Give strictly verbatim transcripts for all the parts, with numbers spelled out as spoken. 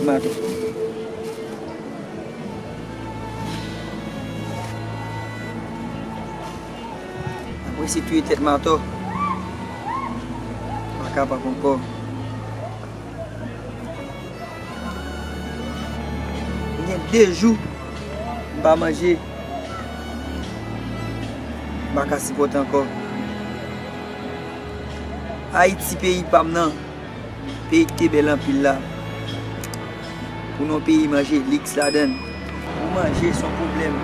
Mato. Apre si touye tèt Mato, m pa kapab ankò. Gen de jou m pa manje. M pa ka sipòte ankò. Ayiti, peyi pa m nan, peyi ki te bèl anpil la. Pou nou peyi manje liks ladan l. Pou manje se yon pwoblèm. M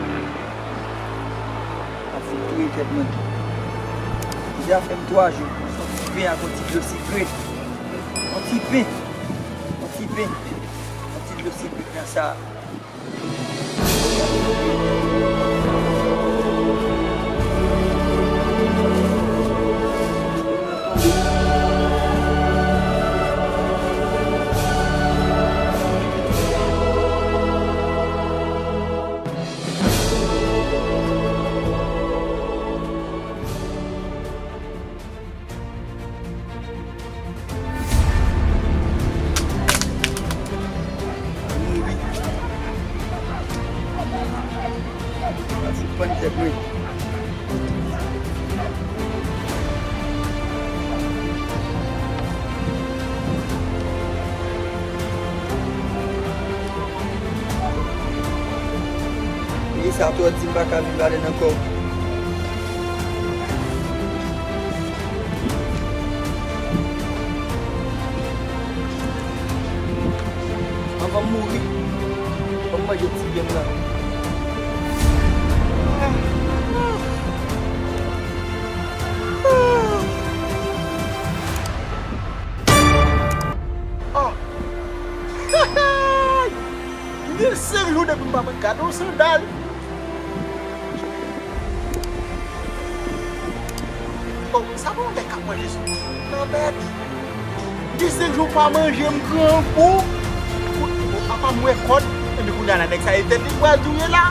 ap fout touye tèt mwen. Deja fè m twa jou m sòti pen ak yon ti dlo sikre. Yon ti pen. Yon ti pen. Yon ti dlo sikre nan sa. Mouri. Sispann tèt mwen. Peyi sa twò di, m pa ka viv ladan l ankò. Anvan m mouri, ban m manje ti byen m nan. Oh! Gen senk jou depi m pa mwen gade yon sandal. Oh, sa pa yon nèg k ap manje sou nan bèt. Gen senk jou pa manje, m grangou. Apa m wè kòd, epi kounye a la nèg sa e tèt li pral touye la.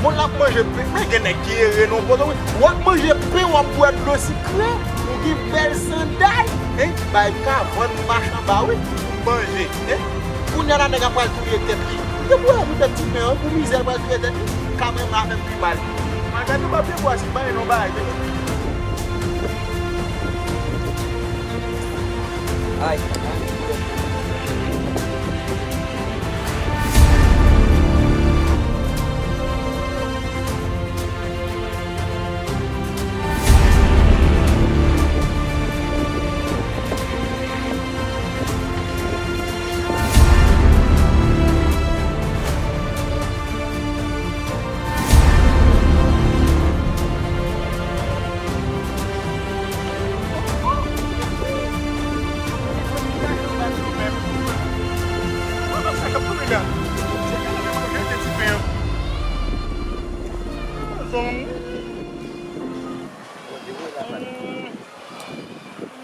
Moun la ap manje pen, men gen nèg ki ere non poto wi. W ap manje pen, w ap bwè dlo sikre, ou gen bèl sandal, hein? Bay ka vann machanba wi, pou manje, hein? Kounye a la nèg ap pral touye tèt li. Depi w wè yon tèt ti pen an, pou mizè l pral touye tèt li, ka menm afè m pi mal. Madanm yo pa vle bwè si bay non bagay. Ay.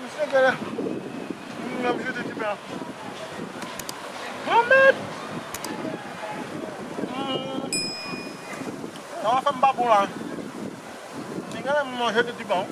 Misye gade. M ap jete ti pen an. Manmèt! Sa va fè m pa bon la. Men gade m jete ti pen an.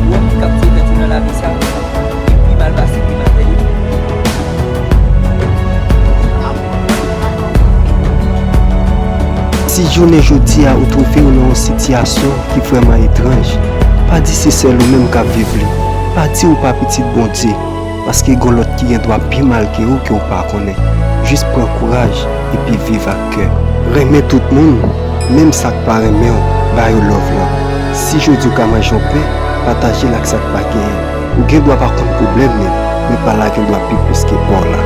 Wòm k ap fè tèt yo nan lavi sa, li pi mal pase pi mal fè yo. Si jounen jodi a ou twouve w nan yon sitiyasyon ki vrèman etranj, pa di se sèl ou menm k ap viv li. Pa di ou pa pitit Bondye. Paske gen lòt ki gen dwa pi mal ke ou ke ou pa konnen. Jis pran kouraj epi viv ak kè. Renmen tout moun, menm sa k pa renmen w, ba yo love lan. Si jodi w ka manje yon pen, pataje l ak sa k pa genyen. Ou gen dwa pa konn pwoblèm li, men pa la gen dwa pi plis ke pa w la.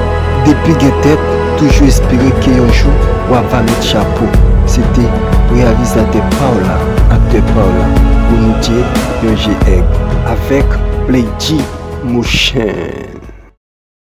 Depi gen tèt, toujou espere ke yon jou w ap va met chapo. Se te reyalizatè pa w la, aktè pa w la, Ronnie J, yon je èg, avèk Play G, mouchen.